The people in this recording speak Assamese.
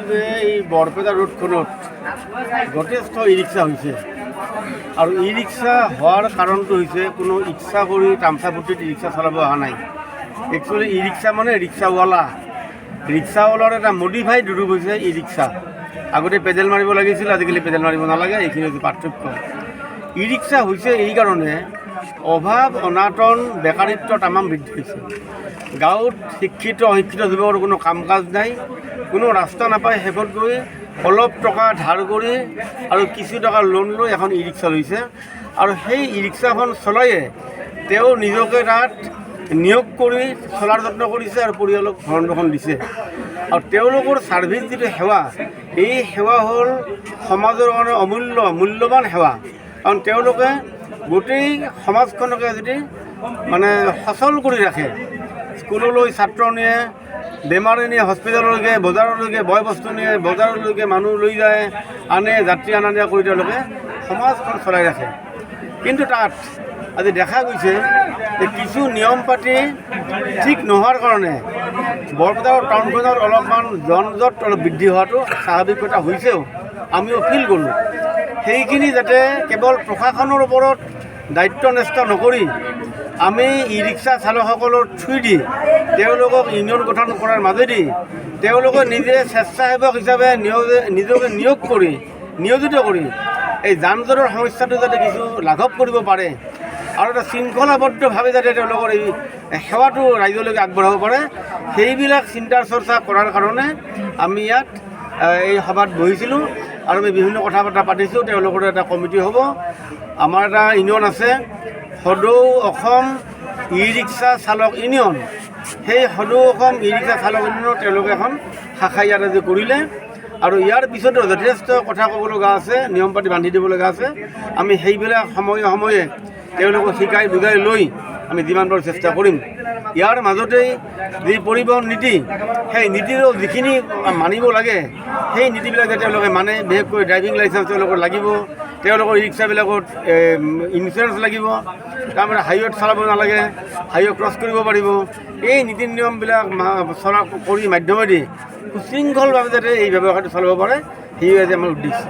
যে এই বৰপেটা ৰোডখনত যথেষ্ট ই ৰিক্সা হৈছে। আৰু ই ৰিক্সা হোৱাৰ কাৰণটো হৈছে, কোনো ইচ্ছা কৰি তামচা ফূৰ্তিত ই ৰিক্সা চলাব অহা নাই। একচুৱেলি ই ৰিক্সা মানে ৰিক্সাৱালা। ৰিক্সাৱালাৰ এটা মডিফাইড ৰূপ হৈছে ই ৰিক্সা। আগতে পেডেল মাৰিব লাগিছিল, আজিকালি পেডেল মাৰিব নালাগে। এইখিনি হৈছে পাৰ্থক্য। ই ৰিক্সা হৈছে এইকাৰণে, অভাৱ অনাটন, বেকাৰিত্ব তামাম বৃদ্ধি হৈছে। গাঁৱত শিক্ষিত অশিক্ষিত যুৱকৰ কোনো কাম কাজ নাই, কোনো ৰাস্তা নাপায়। শেষত গৈ অলপ টকা ধাৰ কৰি আৰু কিছু টকা লোন লৈ এখন ই ৰিক্সা লৈছে আৰু সেই ই ৰিক্সাখন চলায়ে তেওঁ নিজকে তাত নিয়োগ কৰি চলাৰ যত্ন কৰিছে আৰু পৰিয়ালক ভৰণ পোষণ দিছে। আৰু তেওঁলোকৰ ছাৰ্ভিচ, যিটো সেৱা, এই সেৱা হ'ল সমাজৰ কাৰণে অমূল্য মূল্যৱান সেৱা। কাৰণ তেওঁলোকে গোটেই সমাজখনকে যদি মানে সচল কৰি ৰাখে, স্কুললৈ ছাত্ৰ নিয়ে, বেমাৰী নিয়ে হস্পিটেললৈকে, বজাৰলৈকে বয় বস্তু নিয়ে, বজাৰলৈকে মানুহ লৈ যায়, আনে, যাত্ৰী অনা নিয়া কৰি তেওঁলোকে সমাজখন চলাই ৰাখে। কিন্তু তাত আজি দেখা গৈছে যে কিছু নিয়ম পাতি ঠিক নোহোৱাৰ কাৰণে বৰপেটাৰ টাউনখনত অলপমান যান জঁট অলপ বৃদ্ধি হোৱাটো স্বাভাৱিক কথা হৈছেও, আমিও ফিল কৰোঁ। সেইখিনি যাতে কেৱল প্ৰশাসনৰ ওপৰত দায়িত্ব ন্যস্ত নকৰি আমি ই ৰিক্সা চালকসকলৰ থ্ৰুদি তেওঁলোকক ইউনিয়ন গঠন কৰাৰ মাজেদি তেওঁলোকে নিজে স্বেচ্ছাসেৱক হিচাপে নিজকে নিয়োগ কৰি, নিয়োজিত কৰি এই যান জঁটৰ সমস্যাটো যাতে কিছু লাঘৱ কৰিব পাৰে আৰু এটা শৃংখলাবদ্ধভাৱে যাতে তেওঁলোকৰ এই সেৱাটো ৰাইজলৈকে আগবঢ়াব পাৰে, সেইবিলাক চিন্তা চৰ্চা কৰাৰ কাৰণে আমি ইয়াত এই সভাত বহিছিলোঁ আৰু আমি বিভিন্ন কথা বতৰা পাতিছোঁ। তেওঁলোকৰ এটা কমিটি হ'ব। আমাৰ এটা ইউনিয়ন আছে, সদৌ অসম ই ৰিক্সা চালক ইউনিয়ন। সেই সদৌ অসম ই ৰিক্সা চালক ইউনিয়নৰ তেওঁলোকে এখন শাখা ইয়াত আজি কৰিলে। আৰু ইয়াৰ পিছতো যথেষ্ট কথা ক'ব লগা আছে, নিয়ম পাতি বান্ধি দিব লগা আছে। আমি সেইবিলাক সময়ে সময়ে তেওঁলোকক শিকাই বুজাই লৈ আমি যিমান পাৰোঁ চেষ্টা কৰিম। ইয়াৰ মাজতেই যি পৰিবহণ নীতি, সেই নীতিৰো যিখিনি মানিব লাগে, সেই নীতিবিলাক যাতে তেওঁলোকে মানে। বিশেষকৈ ড্ৰাইভিং লাইচেঞ্চ তেওঁলোকৰ লাগিব, তেওঁলোকৰ ই ৰিক্সাবিলাকত ইঞ্চুৰেঞ্চ লাগিব, তাৰমানে হাইৱেত চলাব নালাগে, হাইৱে ক্ৰছ কৰিব পাৰিব। এই নীতি নিয়মবিলাক চলা কৰি মাধ্যমেদি সুশৃংখলভাৱে যাতে এই ব্যৱসায়টো চলাব পাৰে, সেয়ে আজি আমাৰ উদ্দেশ্য।